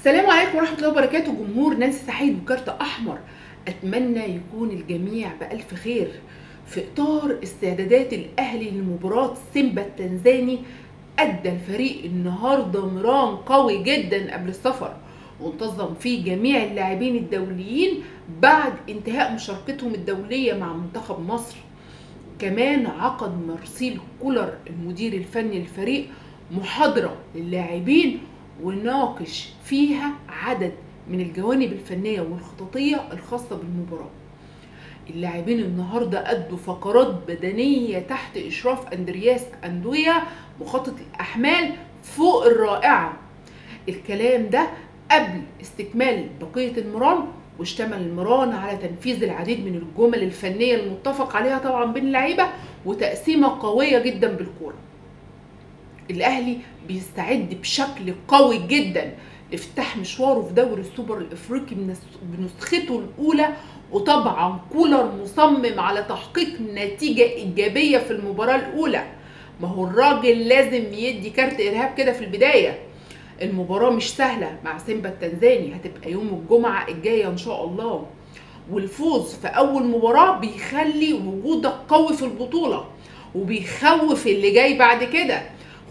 السلام عليكم ورحمة الله وبركاته. جمهور نانسي سعيد وكارت أحمر، أتمنى يكون الجميع بألف خير. في إطار استعدادات الأهلي لمباراة سيمبا التنزاني، أدى الفريق النهاردة مران قوي جدا قبل السفر، وانتظم فيه جميع اللاعبين الدوليين بعد انتهاء مشاركتهم الدولية مع منتخب مصر. كمان عقد مارسيل كولر المدير الفني للفريق محاضرة للاعبين وناقش فيها عدد من الجوانب الفنية والخططية الخاصة بالمباراة. اللاعبين النهاردة أدوا فقرات بدنية تحت إشراف أندرياس أندويا مخطط الأحمال فوق الرائعة. الكلام ده قبل استكمال بقية المران، واشتمل المران على تنفيذ العديد من الجمل الفنية المتفق عليها طبعا بين اللعيبة وتقسيمة قوية جدا بالكورة. الأهلي بيستعد بشكل قوي جدا لافتتاح مشواره في دوري السوبر الإفريقي بنسخته الأولى، وطبعا كولر مصمم على تحقيق نتيجة إيجابية في المباراة الأولى. ما هو الراجل لازم يدي كارت إرهاب كده في البداية. المباراة مش سهلة مع سيمبا التنزاني، هتبقى يوم الجمعة الجاية إن شاء الله، والفوز في أول مباراة بيخلي وجودك قوي في البطولة وبيخوف اللي جاي بعد كده،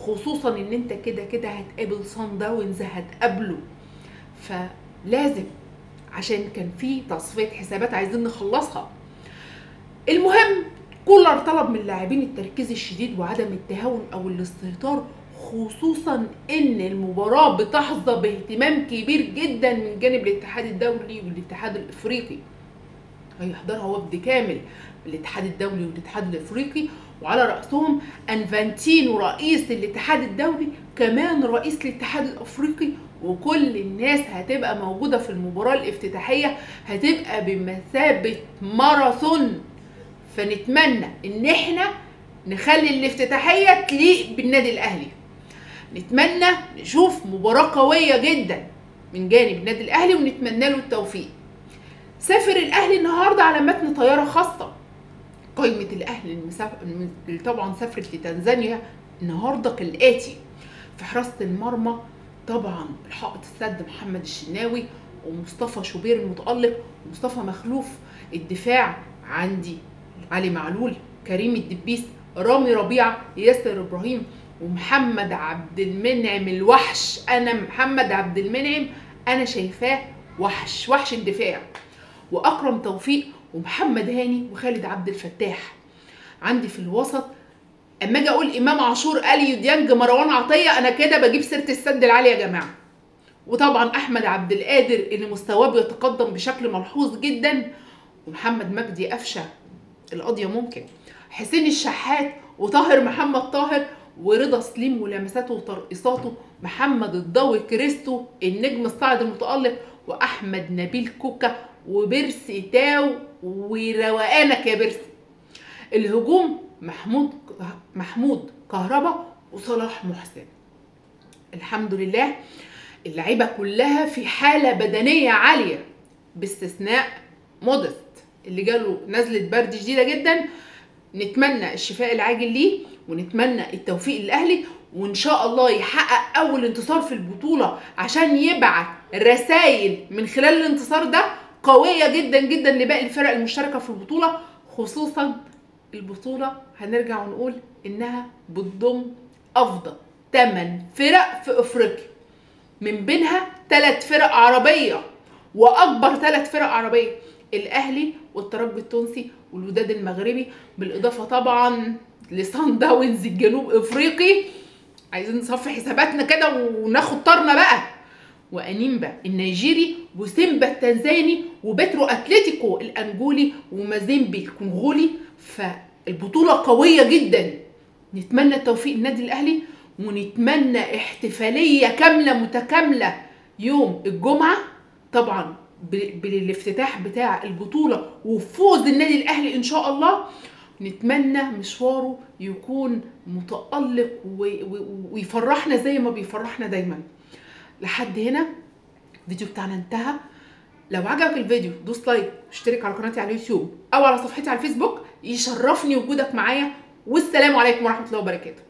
خصوصا ان انت كده كده هتقابل صن داونز، هتقابله، فلازم، عشان كان في تصفية حسابات عايزين نخلصها. المهم كولر طلب من اللاعبين التركيز الشديد وعدم التهاون او الاستهتار، خصوصا ان المباراة بتحظى باهتمام كبير جدا من جانب الاتحاد الدولي والاتحاد الافريقي. هيحضرها وفد كامل الاتحاد الدولي والاتحاد الافريقي، وعلى رأسهم انفانتينو رئيس الاتحاد الدولي، كمان رئيس الاتحاد الافريقي، وكل الناس هتبقى موجودة في المباراة الافتتاحية، هتبقى بمثابة ماراثون. فنتمنى ان احنا نخلي الافتتاحية تليق بالنادي الاهلي. نتمنى نشوف مباراة قوية جدا من جانب النادي الاهلي ونتمنى له التوفيق. سافر الاهلي النهارده على متن طيارة خاصة. قائمة الاهلي اللي طبعا سافرت لتنزانيا النهارده كالاتي: في حراسة المرمى طبعا الحائط السد محمد الشناوي ومصطفى شوبير المتالق ومصطفى مخلوف. الدفاع عندي علي معلول، كريم الدبيس، رامي ربيعه، ياسر ابراهيم، ومحمد عبد المنعم الوحش. انا محمد عبد المنعم انا شايفاه وحش، وحش الدفاع، واكرم توفيق ومحمد هاني وخالد عبد الفتاح. عندي في الوسط اما اجي اقول امام عاشور، اليو ديانج، مروان عطية، انا كده بجيب سيره السد العالي يا جماعة. وطبعا احمد عبد القادر اللي مستواه بيتقدم بشكل ملحوظ جدا، ومحمد مجدي قفشه القضية ممكن، حسين الشحات، وطاهر محمد طاهر، ورضا سليم ولمساته وترقصاته، محمد الضوي كريستو النجم الصاعد المتالق، واحمد نبيل كوكا، وبيرسي تاو، وروقانك يا بيرسي. الهجوم محمود كهربا وصلاح محسن. الحمد لله اللعيبة كلها في حاله بدنية عالية باستثناء مودست اللي جاله نزله برد شديدة جدا. نتمنى الشفاء العاجل ليه، ونتمنى التوفيق للاهلي، وان شاء الله يحقق اول انتصار في البطولة عشان يبعت رسائل من خلال الانتصار ده قوية جدا جدا لباقي الفرق المشتركة في البطولة. خصوصا البطولة هنرجع ونقول انها بتضم افضل 8 فرق في افريقيا، من بينها 3 فرق عربية، واكبر 3 فرق عربية، الاهلي والترجي التونسي والوداد المغربي، بالاضافة طبعا لصن داونز الجنوب افريقي. عايزين نصفي حساباتنا كده وناخد طارنا بقى. وانيمبا النيجيري، وسيمبا التنزاني، وبترو اتلتيكو الانجولي، ومازيمبي الكونغولي. فالبطوله قوية جدا. نتمنى التوفيق للنادي الاهلي، ونتمنى احتفالية كاملة متكاملة يوم الجمعة طبعا بالافتتاح بتاع البطولة وفوز النادي الاهلي ان شاء الله. نتمنى مشواره يكون متألق ويفرحنا زي ما بيفرحنا دايما. لحد هنا الفيديو بتاعنا انتهى. لو عجبك الفيديو دوس like، اشترك على قناتي على اليوتيوب او على صفحتي على الفيسبوك. يشرفني وجودك معايا، والسلام عليكم ورحمة الله وبركاته.